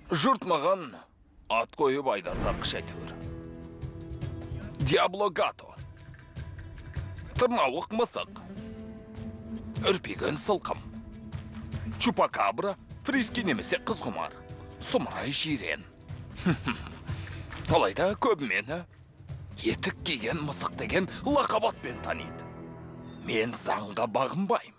Жұрт маған ат қойып айдар тартқыш әйтеуір. Диабло Гато. Тырнауық мысық. Үрпиген сылқым. Чупакабра, фриски немесе қызғұмар. Сұмырай жирен. Алайда көбі мені етік киген мысық деген лақап атпен таниды. Мен заңға бағынбаймын.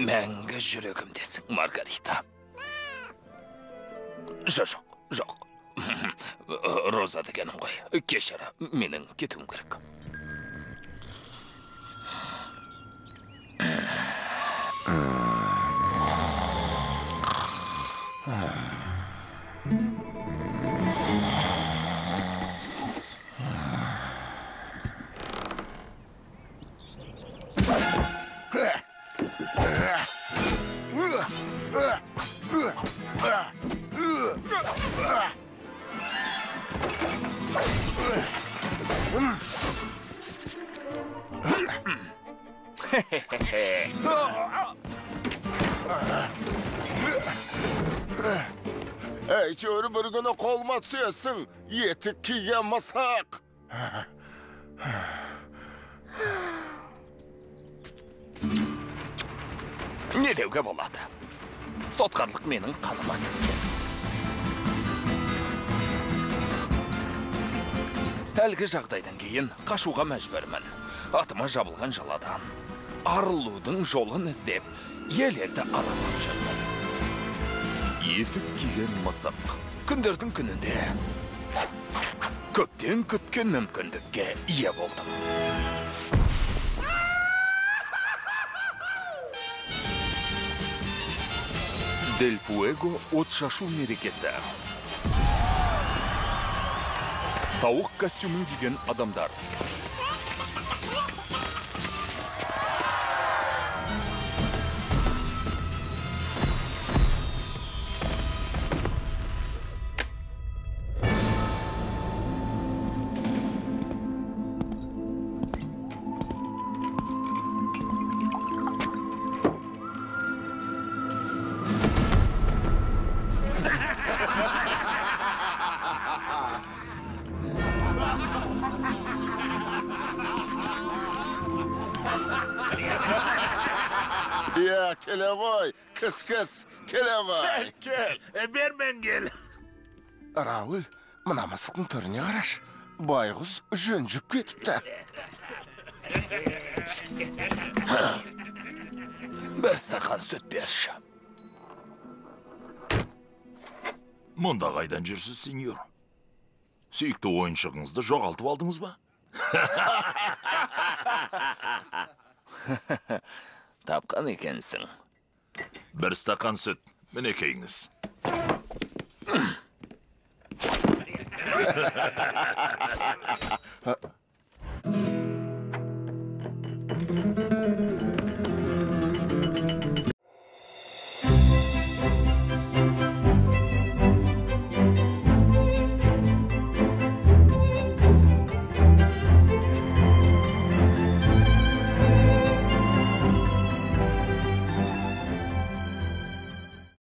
Мәңгі жүрегімдесің, Маргарита. Жоқ, жоқ. Роза дегенім ғой. Кешір, менің кетуім керек. Әйтеуір бір күні қолыма түсесің, етік киген мысық. Не деуге болады? Сотқарлық менің қаныма сіңген. Әлгі жағдайдан кейін қашуға мәжбүрмін. Атыма жабылған жаладан арылудың жолын іздеп, ел-елді аралап жүрмін. Етік киген мысық күндердің күнінде көптен күткен мүмкіндікке ие болдым. Дель Фуэго отшашу мерекесі. Тауық костюмін киген адамдар. Иә, келе ғой, кіс-кіс, келе ғой. Кел, бермен кел. Рауль, мына мысықтың түріне қараш. Байғұс жүнжіп кетіпті. Бір стақан сүт берші. Мұнда қайдан жүрсіз, сеньор? Сүйікті ойыншығыңызды жоғалтып алдыңыз ба? Тапқан екенсің. Бір стақан сүт, мінекейіңіз.